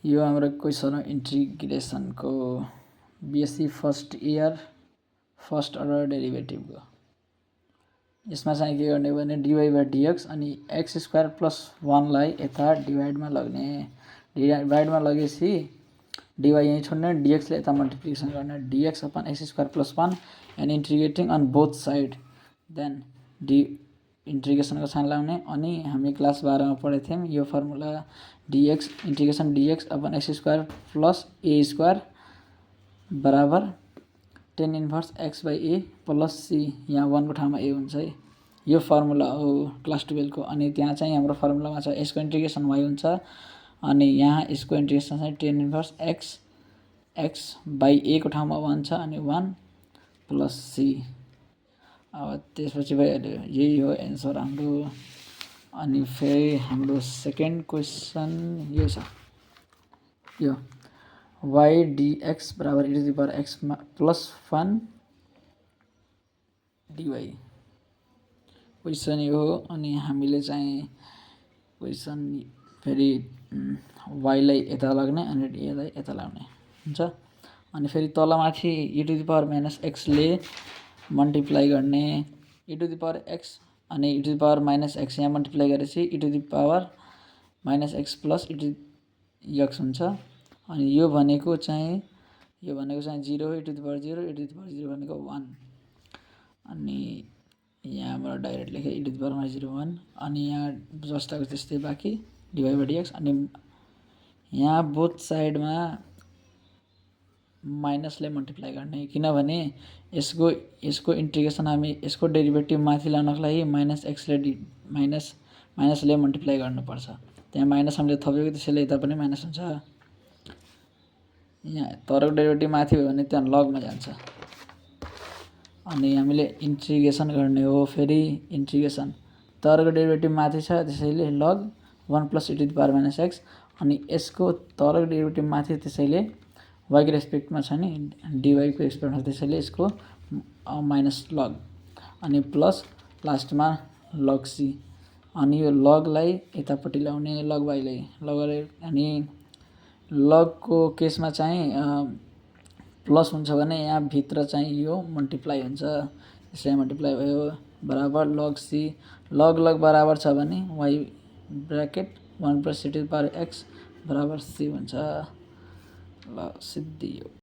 यो हाम्रो क्वेसन हो इन्टिग्रेसनको BSc first year first order डेरिभेटिभको। यसमा चाहिँ के गर्ने भने dy/dx अनि x² + 1 लाई यता डिभाइडमा लग्ने। डिभाइडमा लगेपछि dy यहीँ छोड्ने, dx ले यता मल्टिप्लिकेसन गर्ने, dx/x² + 1 and integrating on both side then इन्टिग्रेसनको साइन लाउने। अनि हामी क्लास 12 मा पढेको थियौँ यो formula dx integration dx/x² + a² बराबर tan इन्भर्स x/a + c। यहाँ 1 को ठाउँमा a हुन्छ है। यो फर्मुला हो क्लास 12 को। अनि त्यहाँ चाहिँ हाम्रो फर्मुलामा छ यसको इन्टिग्रेसन y हुन्छ अनि यहाँ यसको इन्टिग्रेसन चाहिँ tan इन्भर्स x/a को ठाउँमा 1 छ अनि 1 + c। अब त्यसपछि भइहाल्यो, यही हो एन्सर हाम्रो। अनि फेरि हाम्रो सेकेन्ड क्वेसन यो छ, यो y dx बराबर e⁻x + 1 dy क्वेसन यो हो। अनि हामीले चाहिँ क्वेसन फेरि y लाई यता लाग्ने अनि d लाई यता लाउने हुन्छ। अनि फेरि तलमाथि e⁻x ले मल्टिप्लाई गर्ने, e⁻x अनि e⁻x यहाँ मल्टिप्लाई गरेपछि e⁻x + ex हुन्छ। अनि यो भनेको चाहिँ 0 e⁻0 भनेको 1 अनि यहाँबाट डाइरेक्ट लेखे e⁻01 अनि यहाँ जस्ताको त्यस्तै बाँकी dy/dx। अनि यहाँ बोथ साइडमा माइनसले मल्टिप्लाई गर्ने, किनभने यसको इन्टिग्रेसन हामी यसको डेरिभेटिभ माथि ल्याउनको लागि माइनसले मल्टिप्लाई गर्नुपर्छ। त्यहाँ माइनस हामीले थपेको त्यसैले यता पनि माइनस हुन्छ। यहाँ तरको डेरिभेटिभ माथि भयो भने त्यहाँ लगमा जान्छ। अनि हामीले इन्टिग्रेसन गर्ने हो। फेरि इन्टिग्रेसन तरको डेरिभेटिभ माथि छ त्यसैले लग 1 + e⁻x अनि यसको तरको डेरिभेटिभ माथि त्यसैले y को रेस्पेक्टमा छ नि dy को रेस्पेक्टमा त्यसैले यसको माइनस लग अनि प्लस लास्टमा लग c। अनि यो लगलाई यतापट्टि ल्याउने लग y लाई लग अनि लगको केसमा चाहिँ प्लस हुन्छ भने यहाँ भित्र चाहिँ यो मल्टिप्लाई हुन्छ, यसले मल्टिप्लाई भयो बराबर लग c। लग बराबर छ भने y ब्र्याकेट 1 + e⁻x बराबर c हुन्छ। ल सिद्धियो।